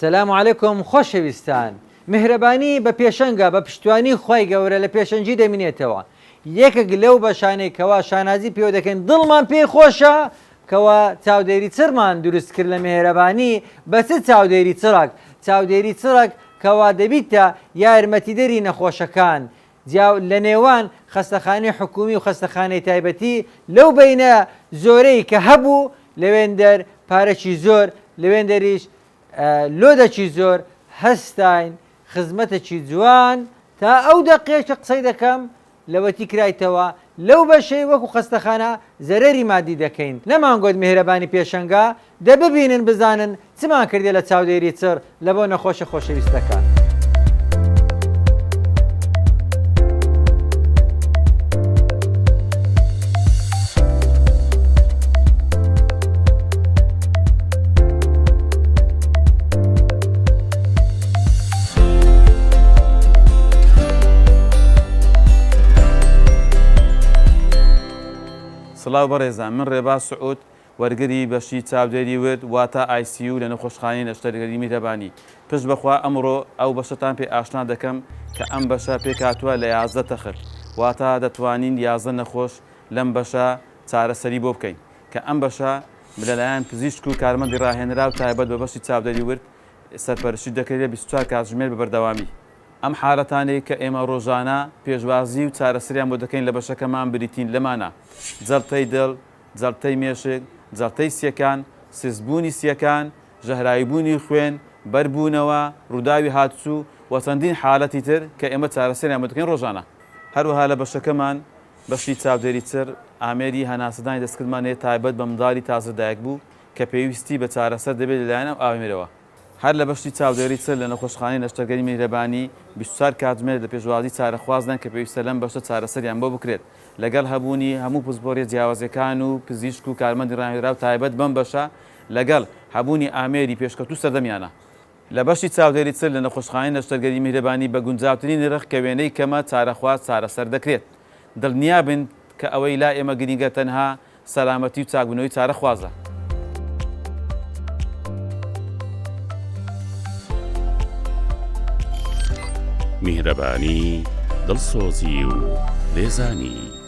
سلام علیکم خۆشەویستان میهرەبانی بە پێشەنگە بە پشتوانی خوای گەورە لە پێشەنگی دەمینێتەوە یەکێک لەو بەشانەی کەوا شانازی پێوە دەکەین دڵمان پێی خۆشە کەوا چاودێری چڕمان دروست کرد لە میهرەبانی بە چ چاودێری چڕەک چاودێری چڕەک کەوا دەبیتە یارمەتیدەری نەخۆشەکان جیا لە نێوان خەستەخانەی حکومی و خەستەخانەی تایبەتی لەو بەینە زۆرەی کە هەبوو لەوێندەر پارەکی زۆر لەوێندەریش لۆدەکی زۆر هەستاین خزمەتەکی جوان تا ئەو دەقەیە کە قسەی دەکەم لەوەتی کرایتەوە لەو بەشەی وەکو خەستەخانە زەرەری مادی دەکەین نەمانگۆت میهرەبانی پێشەنگا دە ببینن بزانن چمان کردیە لە چاودێری چڕ لە بۆ نەخۆشە خۆشەویستەکان. سڵاو بەڕێزان من ڕێباز سعود وەرگری بەشی چاودێری ورد واتە ICU لە نەخۆشخانەی نەشتەرگەری میهرەبانی پشت بەخوا ئەمڕۆ ئەو بەشەتان پێ ئاشنا دەکەم کە ئەم بەشە پێکهاتووە لە 11 تەخت واتە دەتوانین 11 نەخۆش لەم بەشە چارەسەری بۆ بکەین کە ئەم بەشە لەلایەن پزیشک و کارمەندی ڕاهێنراو تایبەت بە بەشی چاودێری ورد سەرپەرشتی دەکرێت 24 کاتژمێر بە بەردەوامی. ئەم حالەتانەی کە ئێمە ڕۆژانە پێشوازی و چارەسەریان بۆ دەکەین لە بەشەکەمان بریتین لەمانە، جەڵتەی دڵ، جەڵتەی مێشک، جەڵتەی سیەکان، سستبوونی سیەکان، ژەهراویبوونی خوێن، بەربوونەوە، ڕووداوی هاتوچوو و چەندین حالەتی تر کە ئێمە چارەسەریان بۆ دەکەین ڕۆژانە. هەروەها لە بەشەکەمان بەشی چاودێری چڕ، ئامێری هەناسەدانی دەستکردمان هەیە تایبەت بە منداڵی تازە دایکبوو کە پێویستی بە چارەسەر دەبێت لەلایەن ئەو ئامێرەوە. هەر لە بەشی چاودێری چڕ لە نەخۆشخانەی نەشتەرگەری میهرەبانی 24 کاتژمێر لە پێشوازی چارەخوازدان کە پێویستە لەم بەشە چارەسەریان بۆ بکرێت لەگەڵ هەبوونی هەموو پسپۆریە جیاوازەکان و پزیشک و کارمەندی ڕاهێنراو تایبەت بەم بەشە لەگەڵ هەبوونی ئامێری پێشکەوتوو سەردەمیانە. لە بەشی چاودێری چڕ لە نەخۆشخانەی نەشتەرگەری میهرەبانی بە گونجاوترین نرخ کە وێنەی کەمە چارەخواز چارەسەر دەکرێت. دڵنیابن کە ئەوەی لا ئێمە گرینگە تەنها سەلامەتی و چاکبوونەوەی چارەخوازە. میهرەبانی، دڵسۆزی و لێزانی.